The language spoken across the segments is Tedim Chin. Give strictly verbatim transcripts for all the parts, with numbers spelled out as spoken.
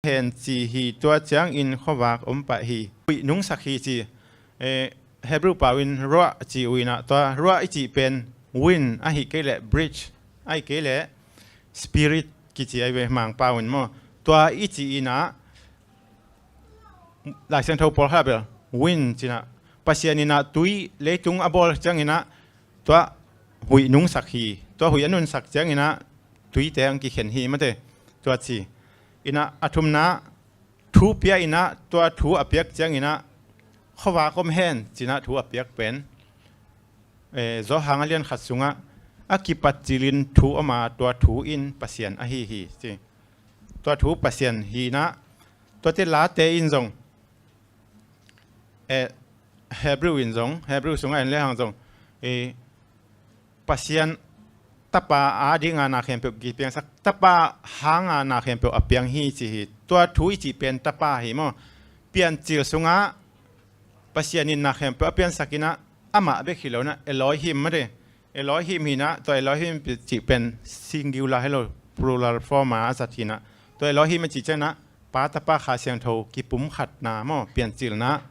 hen ci hi, tua ciangin khuavak om pah hi. Huih nungsak hi ci. Eh, Hebrew pau in ruah ci uh inah, tua ruah i cih pen wind ahi kei leh breath, ahi kei leh spirit kici ahi ve Mangpau in maw. Tua i cih inah Lai Siangtho pawlkhat bel wind cinah Pasian inah tui leitung a bawl cianginah tua huih nungsak hi. Tua huih a nunsak cianginah tuite ang kikhen hi mate. Tua ci. Inah a thumna thu pia inah tua thu a piak cianginah khuavak om hen cinah thu a piak pen, eh, Johan a lian khat sungah a kipat cilin thu om a, tua thu in Pasian ahi hi ci. Tua thu Pasian hi inah tuate Late in zong, eh, Hebrew in zong, Hebrew sungah en lehang zong, eh, Pasian Tapa a dinga na khempeuh kipiangsak, Tapa hanga na khempeuh a piang hi ci hi. Tua thu i cih pen Tapa hi maw. Piancil sungah Pasian in na khempeuh a piansak inah amah bek hi lo inah Elohim mate. Elohim hi inah tua Elohim cih pen singular hi lo, plural form a a zat hi inah tua Elohim a cih cianginah Pa, Tapa, Kha Siangtho kipumkhatna maw, piancilna.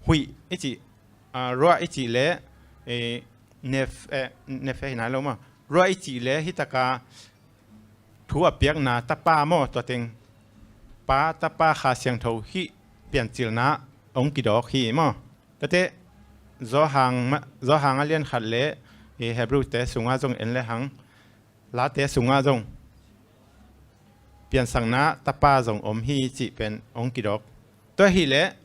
Huih i cih, ah, ruah i cih le, eh, nef, eh, nef hi nai lo maw. Ruah i cih le hi taka thu a piakna Tapa maw, tua teng Pa, Tapa, Kha Siangtho hih piancilna hong kidawk hi maw. Tuate Johan ma-, Johan a lian khat le, eh, Hebrew te sungah zong en lehang Late sungah zong piansakna Tapa zong om hi cih pen hong kidawk. Tua hileh